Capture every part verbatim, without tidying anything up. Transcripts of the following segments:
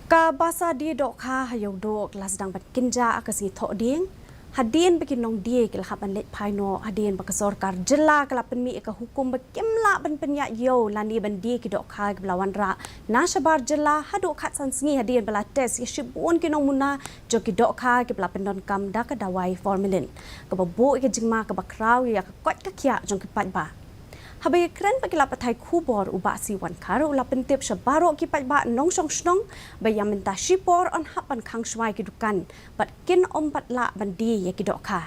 Ka Basa Die Dohkha ha Ïewduh la sdang ban kynjah ha ka sngi Thohdieng, hadien ba ki nongdie ki la hap ban leit phai noh, hadien ba ka sorkar jylla ka la pynmih ïa ka hukum ba kim lah ban pynïaid ïew lane ban die ki dohkha kiba la wanrah na shabar jylla haduh khatsan sngi, hadien ba la test ïa shibun ki nongmuna jong ki dohkha kiba la pyndonkam da ka dawai formalin, kaba buh ïa ka jingma kaba khraw ïa ka koit ka khiah jong ki paidbah. Haba ïakren bad ki lad pathai khubor, u Bah C Wankhar u la pyntip sha baroh ki paidbah nongshong shnong ba ïa mynta shipor yn hap ban khang shwa ïa ki dukan bad kin ym pat lah ban die ïa ki dohkha.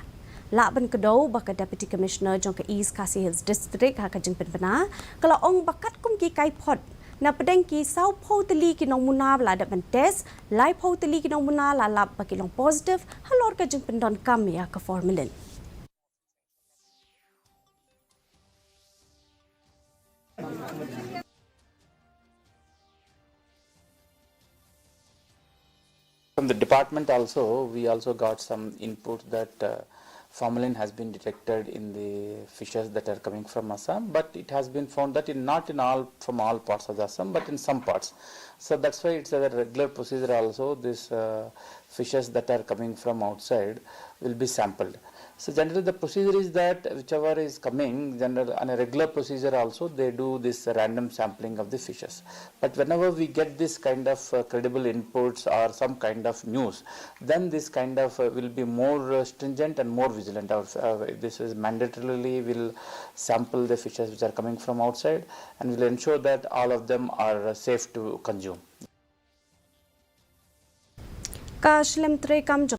Lah ban kdew ba ka Deputy Commissioner jong ka East Khasi Hills District ha ka jingpynbna ka la ong ba katkum ki kaiphod, na pdeng ki sawphew tylli ki nongmuna ba la dep ban test, laiphew tylli ki nongmuna la lap ba ki long positive halor ka jingpyndonkam ïa ka formalin. From the department also, we also got some input that uh, formalin has been detected in the fishes that are coming from Assam, but it has been found that in not in all, from all parts of the Assam, but in some parts. So that's why it's a regular procedure also. This uh, fishes that are coming from outside will be sampled. So generally, the procedure is that whichever is coming, general on a regular procedure also, they do this random sampling of the fishes. But whenever we get this kind of uh, credible inputs or some kind of news, then this kind of uh, will be more uh, stringent and more vigilant. Our, uh, this is mandatorily will sample the fishes which are coming from outside, and will ensure that all of them are uh, safe to consume. Ka shlem treikam